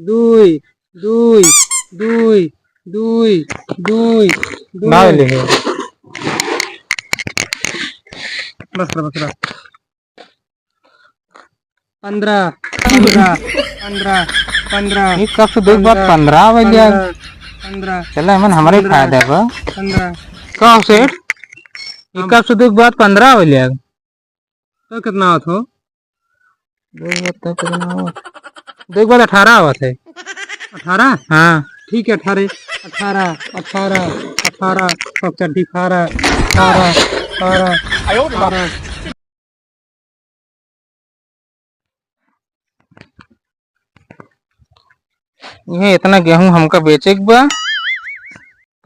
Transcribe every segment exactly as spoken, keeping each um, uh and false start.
दुई, दुई, दुई, दुई, दुई। ना ले है। बस कर, बस कर। पन्द्रह, पन्द्रह, पन्द्रह, पन्द्रह। ये कब से दुख बात पन्द्रह, पन्द्रह बजे आ? पन्द्रह, पन्द्रह, चला, एमन हमरे पन्द्रह, फायदा बा। पन्द्रह। का हो सेठ? ये हम कब से दुख बात पन्द्रह बजे आ? तो कितना आवत हो? दुख बात तो कितना आवत? दुख बात अठारह आवत है। अठारह? हाँ। ठीक है, अठारह, अठारह, अठारह, अठारह, सब चड्ढी फारा, फारा, फारा, फारा। इहे इतना गेहूं हमका बेचे के बा,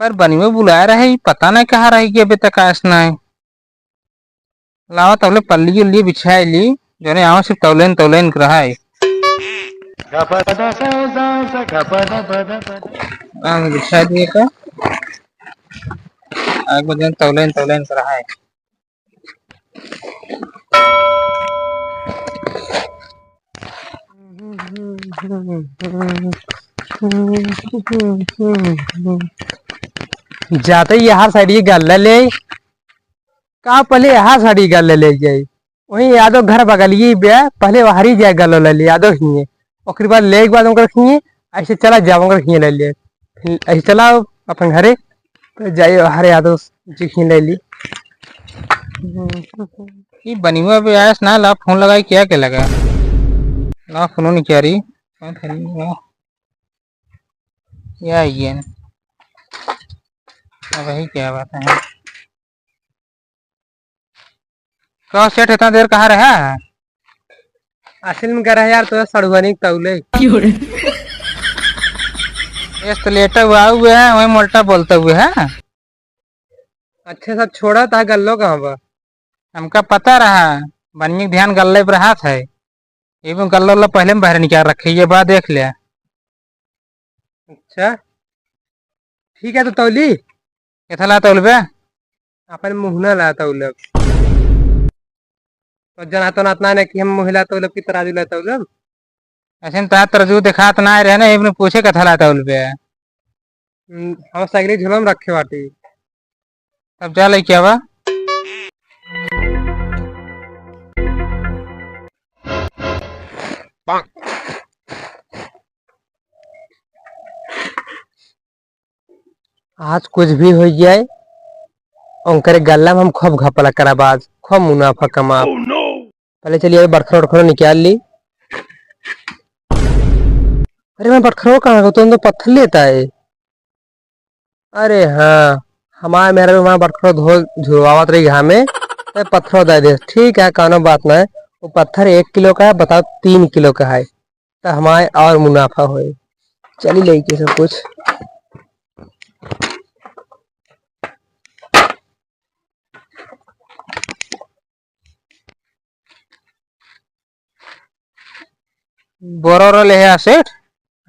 पर बनियो बुलाए रहे, ई पता नहीं कहाँ रह गया, अबे तक आस नहीं। लावा तौले पल्ली उल्ली बिछाए ली, जौने आवा सिर्फ तौलेन तौलेन के रहा है। आम बिछा दिए का, आग में जौन तौलेन तौलेन के रहा है। जाते ही यहाँ साइड ये गल्ला ले, का पहले यहाँ साइड ये गल्ला ले जाई, वहीं यादव घर बगलिए बे, पहले वहारी जाए गल्ला ले ले यादव हिये, ओकरे बाद ले के बाद उनकर हिये, ऐसे चला जाओ उनकर हिये ले ले, फिर ऐसे चला अपन घरे, तो जाइए वहारे यादव जी हिये ले ली। ई बनिया भी आयस ना, ला फोन लगाई क्या के लगा, ला फोन नहीं क्या रही, कौन था नहीं, ला। या ये अब वही क्या बात है। का सेठ इतना देर कहाँ रहा? असल में कह रहा यार, तो सड़ुआनी तौले। क्यों रे? इस तो लेटा हुआ हुआ है, वही मोल्टा बोलता हुआ है। अच्छा, सब छोड़ा था, गल्लो कहाँ बा? हमका पता रहा, बनिया के ध्यान गल्ले पर हाथ है। ये भी गल्ला उल्ला पहले में बाहर निकाल रखे, ये बा देख ले। अच्छा, ठीक है, तो तौली। केथा ला तौलबे? अपन मुहना ला तौलब। तो जना तो नातना ने कि हम मुहला तौलब कि तराजू ला तौलब। ऐसे में तार तरजू देखात ना रहे ना, इबने पूछे कथा लाता उलबे। हम्म, हम साइकिल झोला में रखे बाटी। तब जा लेके आवा। आज कुछ भी हो जाए, उनकरे गल्ला में हम खूब घपला करब, आज खूब मुनाफा कमाब। Oh no! पहले चलिए, अभी बटखरा उटखरा निकाल ली। अरे, मैं बटखरा कहाँ को, तुम तो पत्थर लेता है। अरे हाँ, हमारे मेहरा भी वहाँ बटखरा धो, धुआवत रही घामे, तो पत्थर दे दे। ठीक है, कौनो बात ना है। वो पत्थर एक किलो का है, बताओ, तीन किलो का है। त हमारे और मुनाफा होए। चली लइके सब कुछ। बोरा ओरा ले है सेठ?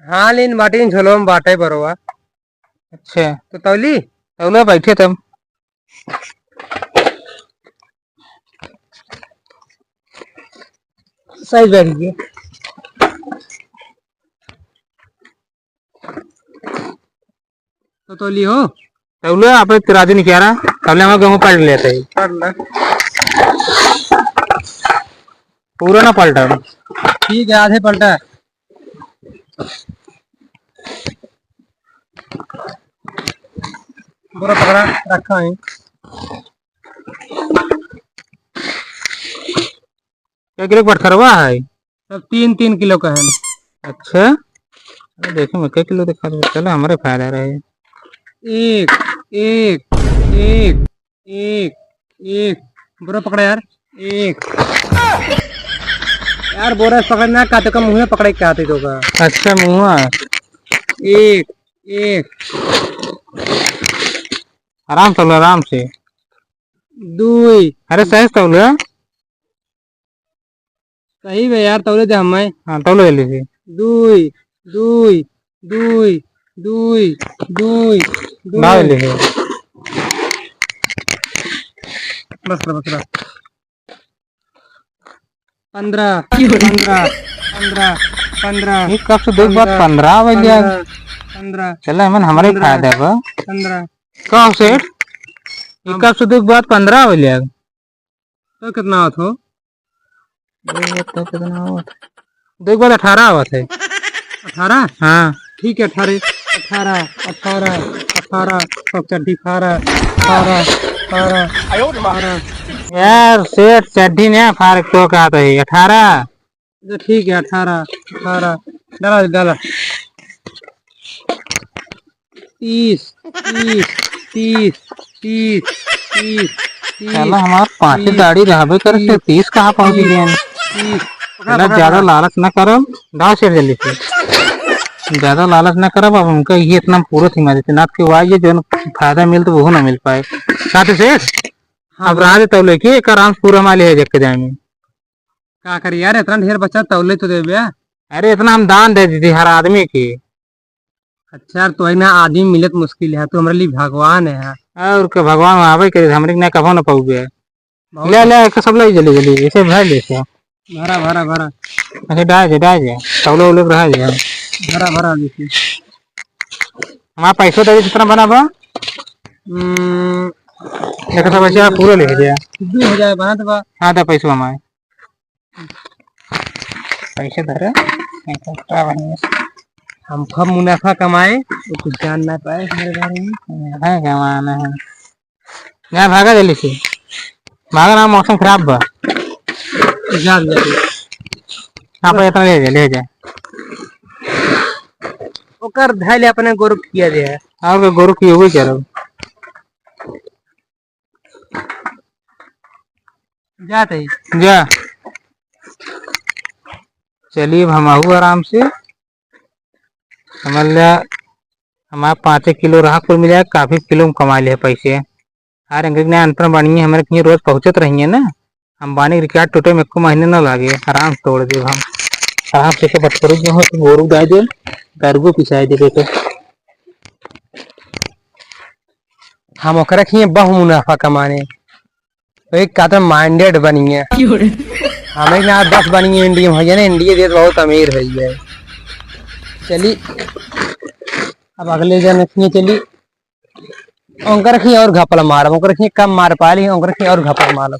हाँ, लेन बाटी झोलो में बाटे बरोवा। अच्छा। तो तौली? तौले बैठे तब। साइज बैठ गई। तो तौली हो? तौले आप एक तराजू निकाला, तौले हम गेहूं पलट लेते हैं। पलट ले। पूरा ना पलटा। ठीक है, आधे पलटा। बोरा पकड़ा रखा है। कै किलो के बटखरवा है? सब तीन तीन किलो का है। अच्छा, अरे देखे मैं कै किलो दिखा दो, चलो हमारे फायदा रहे। एक, एक, एक, एक, एक। बोरा पकड़ा यार, एक। यार बोरा पकड़ना का तो का मुँह में पकड़े के आते तो का। अच्छा, मुँह। एक, एक। आराम से बोलो, आराम से। दुई। अरे सही से बोलो। सही बे यार, तौले दे हमें। हाँ, तौले ले लीजिए। दुई, दुई, दुई, दुई, दुई, दुई। ना ले लीजिए। बस कर, बस कर। पन्द्रह, पन्द्रह, पन्द्रह, पन्द्रह। ये कब से दुख बात पन्द्रह। पन्द्रह आवे लिया? पन्द्रह, पन्द्रह। चला, एमन हमरे पन्द्रह, फायदा बा। पन्द्रह। का हो सेठ? ये हम कब से दुख बात पन्द्रह आवे लिया? तो कितना आवत हो? दुख बात तो कितना आवत है? दुख बात अठारह आवत है। अठारह? हाँ। ठीक है, अठारह, अठारह, अठारह, अठारह, सब चड्ढी फारा, फारा, फारा, फारा। यार, सेठ चड्ढी नहीं फारे तो का तो है, अठारह। अच्छा, ठीक है, अठारह, अठारह, डाला, डाला। तीस, तीस, तीस, तीस, तीस, तीस, साला हमार पाँचे तीस, दाढ़ी रहबे करे से तीस, तीस कहाँ पहुँच गए हैं? तीस। पकड़ा, साला पकड़ा, ज्यादा पकड़ा। लालच ना करब, डाल शेर जल्दी से। ज्यादा लालच ना करब, अब उनका ये इतना पूरा थी मारे थे, नाथ के वाई ये जो फायदा मिल तो वो ना मिल पाए। साथ से हाँ, अब बोलो। राज तौले की एक आराम से पूरा माल है जग के जाए में। का करी यार, इतना ढेर बचा तौले तो देबे। अरे इतना हम दान दे दीदी हर आदमी के। अच्छा यार, तो ना आदमी मिलत मुश्किल है, तू हमरे लिए भगवान है। और के भगवान आवे करे, हमरे के ना कभो ना पाउबे। बहुत ले, ले, एक सब ले, जल्दी, जल्दी, इसे भर ले, इसे। भरा, भरा, भरा। अच्छा, डाल दे, डाल दे। तौले, उले रहा दे। भरा, भरा, देखिए। हमारा पैसों दे, कितना बना बा? हम्म। एक सब ऐसे पूरा ले दे। दो हजार बना दे बा। हाँ, दे पैसों हमारे। पैसे धरे, नहीं तो का बनिए। हम खूब मुनाफा कमाए, वो कुछ जान ना पाए हमारे बारे में। मुनाफा कमाना है। जा भागा जल्दी से। भागा ना, मौसम खराब बा। जा, जा, जा। आप इतना ले जा, ले जा। ओकर धैले अपने गोरु किया दे है। आपके गोरु की हो गई क्या रे? जात है। जा। चलिए, अब हम आहू आराम से। समझ लिया, हमारा पाँचे किलो रहा कुल मिला, काफी किलो में कमा लिया पैसे। यार, अंग्रेज ने अंतर बानिए, हमारे कहीं रोज पहुँचत रहिए ना। हम बानी रिकॉर्ड टूटे में एको महीने ना लागे, आराम से तोड़ देब हम। आराम से के बटकरू जो हो, तो गोरू गाय दे, गरुओ पिसाए दे बेटे। हम ओकरा खिए बहु मुनाफा कमाने। तो एक कहते minded बनिए। क्यों रे? हमें ना दस बनिए इंडिया में हो जाए ना, इंडिया देश बहुत अमीर है ये। चली, अब अगले जन खिए चली। उनकर खिए और घपल मारब, उनकर खिए कम मार पाली, उनकर खिए और घपल मारब।